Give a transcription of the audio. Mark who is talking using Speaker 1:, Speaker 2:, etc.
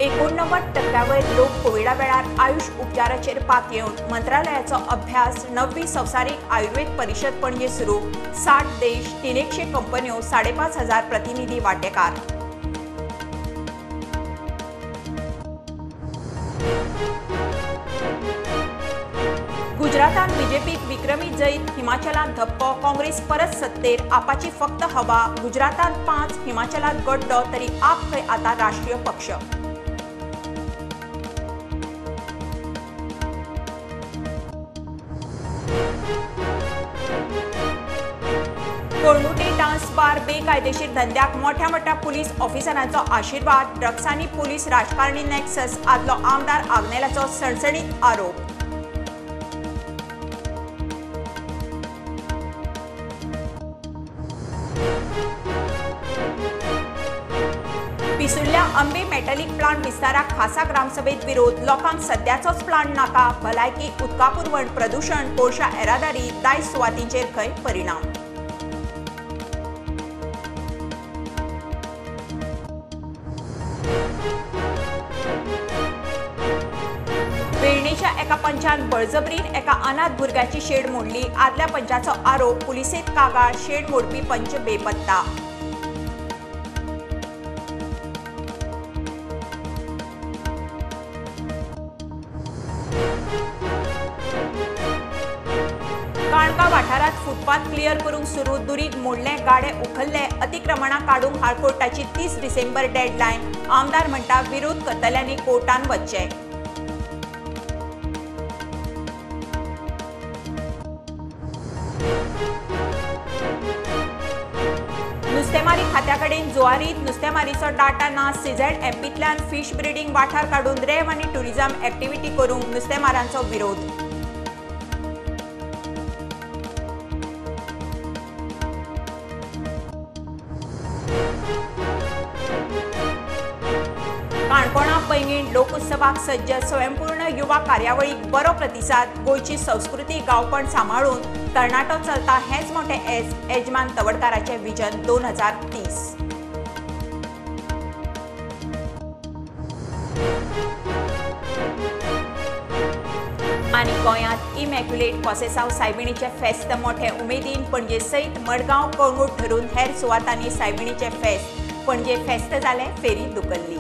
Speaker 1: 89% वयर लोक कोविडा वेळार आयुष उपचाराचेर पातयेवन मंत्रालयाचो अभ्यास. 9वी संवसारीक आयुर्वेद परिशद पणजे सुरू. 60 देश 300 कंपन्यो 5,500 प्रतिनिधी वांटेकार. गुजरातान बीजेपीक विक्रमी जैत, हिमाचलांत धपको, काँग्रेस परत सत्तेर, आपाची फक्त हवा. गुजरातांत 5, हिमाचलांत गड्डो, तरी आप खंय आतां राष्ट्रीय पक्ष. कळंगूटे डान्स बार बेकायदेशीर धंद्याक मोठ्या मोठ्या पुलीस ऑफिसरांचो आशिर्वाद. ड्रग्सांनी पुलीस राजकारणी नॅक्सस, आदलो आमदार आग्नेलाचो सणसणीत आरोप. पिसुर्ल्या अंबे मेटॅलिक प्लांट विस्ताराक खासा ग्रामसभेत विरोध. लोकांक सद्याचोच प्लांट नाका. भलायकी, उदका पुरवण, प्रदूशण, कोळशा येरादारी, दायज सुवातींचेर खंय परिणाम. वेर्णेच्या एका पंचान बळजबरीन एका अनाथ भुरग्याची शेड मोडली. आदल्या पंचाचो आरोप, पुलिसेत कागाळ, शेड मोडपी पंच बेपत्ता. काणका वाठारांत फुटपाथ क्लियर करूंक सुरू. दुरीग मोडलें, गाडे उखल्ले, अतिक्रमणां काडूंक हायकोर्टाची 30 डिसेंबर डेडलायन. आमदार म्हणटा विरोध करतल्यांनी कोर्टान वचचें. नुस्तेमारी खात्या कडेन जुवारीत नुस्तेमारीचो डाटा ना. सीझेड एमपींतल्यान फिश ब्रिडींग वाठार काडून रेव आनी टुरिझम एक्टिविटी करूंक नुस्तेमारांचो विरोध. काणकोणा पैंगीण लोकोत्सवाक सज्ज. स्वयंपूर्ण युवा कार्यावळीक बरो प्रतिसाद. गोंयची संस्कृती गांवपण सांबाळून तरणाटो चलता हेंच मोठें येस. येजमान तवडकाराचें विजन 2030. आनी गोंयांत इमॅक्युलेट कॉसेसांव सायबिणीचें फेस्त मोठे उमेदीन. पणजे सयत मडगांव, कळंगूट धरून हेर सुवातांनी सायबिणीचें फेस्त. पणजे फेस्त जालें, फेरी धुकल्ली.